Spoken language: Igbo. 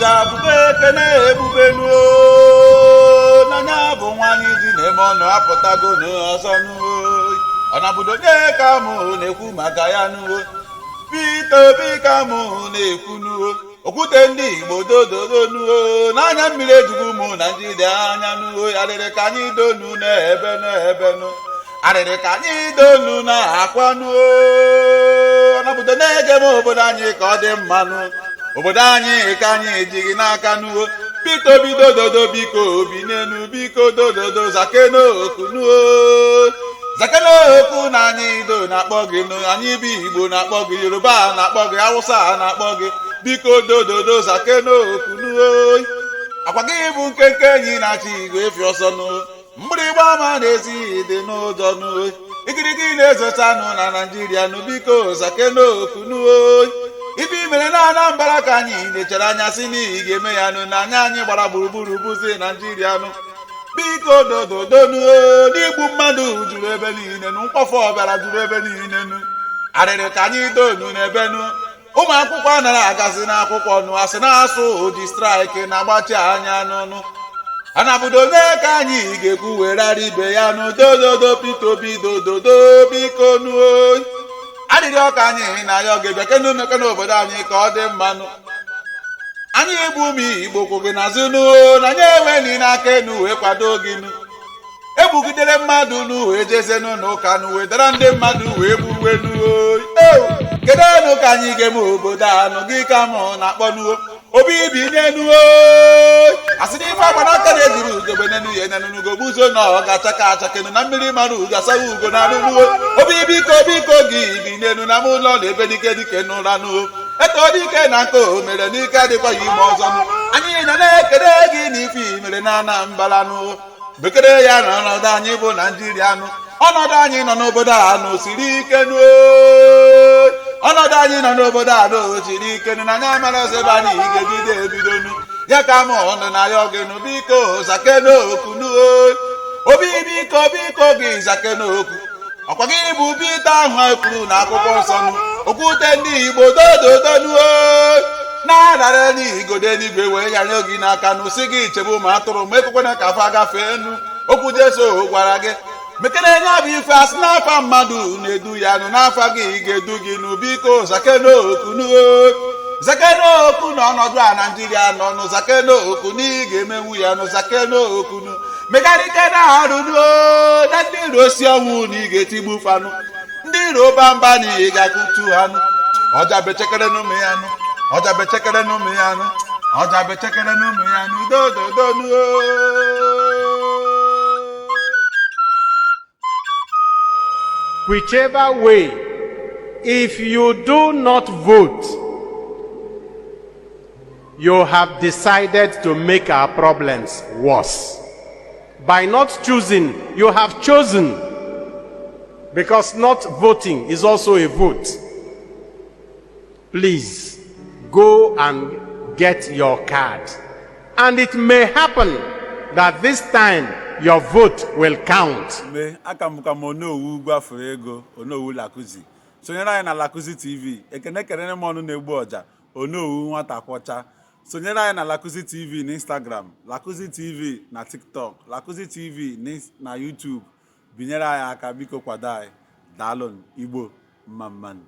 Ọja bube ekene ebubenu n'anya bụ nwaanyị ji na-eme ọnụ apụtago n'ọsọ nuo. Ọ na-abụdo onye ka mụ na-ekwu maka ya nuo? Peter Obi ka mụ na-ekwu nuo. Okwute ndị Igbo dododo nuo n'anya mmiri ejugwu ụmụ Naijiria anya nuo. Arịrị ka anyị donu n'ebe n'ebe nu, arịrị ka anyị donu na akwa nuo. Ọ na-abụdo na-ege m obodo anyị ka ọ dị mma nụ, obodo anyị ka anyị ejighị n'aka nuo. Peter Obi dododo, biko obi n'enu, biko dododo, zakenoku nuo, zakenoku na anyị do na-akpọ gị nụ. Anyị bụ Igbo na-akpọ gị, Yoruba na-akpọ gị, Hausa na-akpọ gị, biko dododo, zakenoku nuo. Akwa gị bụ nkenke enyi na-achị igwe efi ọsọ nụ, mgbịrịgba ama na-ezi dị n'ụjọ nụ, igirigi na-ezocha nụ na Naijiria nụ, biko zakenoku nuo. Ife mere na Anambra ka anyị na-echere anya si na ị ga-eme ya nụ, na anya anyị gbara gburugburu bụzi Naijiria nụ, biko dododonuo. N'igbu mmadụ juru ebe niile nụ, mkpọfọ ọbara juru ebe niile nụ, arịrị ka anyị donu n'ebe nụ. Ụmụ akwụkwọ anaghị agazi n'akwụkwọ nụ, asị na-asụ oji strike na-agbachi anya n'ọnụ. Anabudo onye ka anyị ga-ekwu weghara ibe ya nụ? Dododo, Peter Obi dododo, biko nuo. Arịrịọ ka anyị na ya ga-ebịa kenu meke n'obodo anyị ka ọ dị mma nụ. Anyị bụ ụmụ Igbo kwụ gị n'azụ nuo, na anyị enweghị n'aka enu wee kwado gị nụ. Egbugidere mmadụ nụ wee jezenụ n'ụka nụ, wee dara ndị mmadụ wee gbuwe nuo. Kedu anụ ka anyị ga-eme obodo anụ gị ka mụ na-akpọ nuo? Obi bi n'enuo, asị na ife agbanaka na-ejiri ugogbe n'enu ya enenu gbuzo na ọ ga-achaka achakenu na mmiri mara ugo asaghị ugo na anụ nuo. Obi, biko, biko, gị bi n'enu na m ụlọ na-ebe dike dike n'ụra nuo. Eto dike na nke o mere n'ike adịkwa ya ime ọzọ nụ. Anyị nọ na-ekele gị na ife mere na Anambra nụ, bekere ya na ọnọdụ anyị bụ Naijiria nụ. Ọnọdụ anyị nọ n'obodo a nụ siri ike nụ. Ọnọdụ anyị nọ n'obodo a nụ siri ike nụ, na anyị amara ọzọ ebe anyị ga-ebido ebido nụ. Ya ka mụ ọnụ na ya gị nụ, biko zakenoku nụ. Obi, biko, biko, gị zakenoku. Ọkwa gị bụ Pita ahụ e kwuru na akwụkwọ nsọ nụ, okwute ndị Igbo dododonuo, na-arara n'igodo eluigwe wee yanye gị n'aka nụ, si gị chebe ụmụ atụrụ ma ekwekwana ka afa gafee nụ. Okwu Jesu gwara gị mekere nya bụ ife asị n'afa mmadụ na-edu ya nụ, n'afa gị ga-edu gị nụ. Biko zakenoku nụ, zakenoku na ọnọdụ a Naijiria nọ nụ, zakenoku na ị ga-emenwu ya nụ, zakenoku nụ, megharịke na arụ nụ na ndị iro si ọnwụ na ị ga-etigbu fanụ, ndị iro bamba na ị ga-akụtu ha nụ. Ọja bechekere n'ụmụ ya nụ, ọja bechekere n'ụmụ ya nụ, ọja bechekere n'ụmụ ya nụ, dododo nụ. Whichever way, if you do not vote, you have decided to make our problems worse. By not choosing, you have chosen. Because not voting is also a vote. Please go and get your card. And it may happen that this time your vote will count. Mgbe aka m bụkwa m Onowu gwafere ego Onowu Lakuzi, sonyere anyị na Lakuzi TV. Ekene kelere m ọnụ na-egbu ọja Onowu nwata kwọcha. Sonyere anyị na Lakuzi TV na Instagram, Lakuzi TV na TikTok, Lakuzi TV na YouTube. Binyere anyị aka, biko kwado anyị. Daalụ. Igbo mma mmanụ.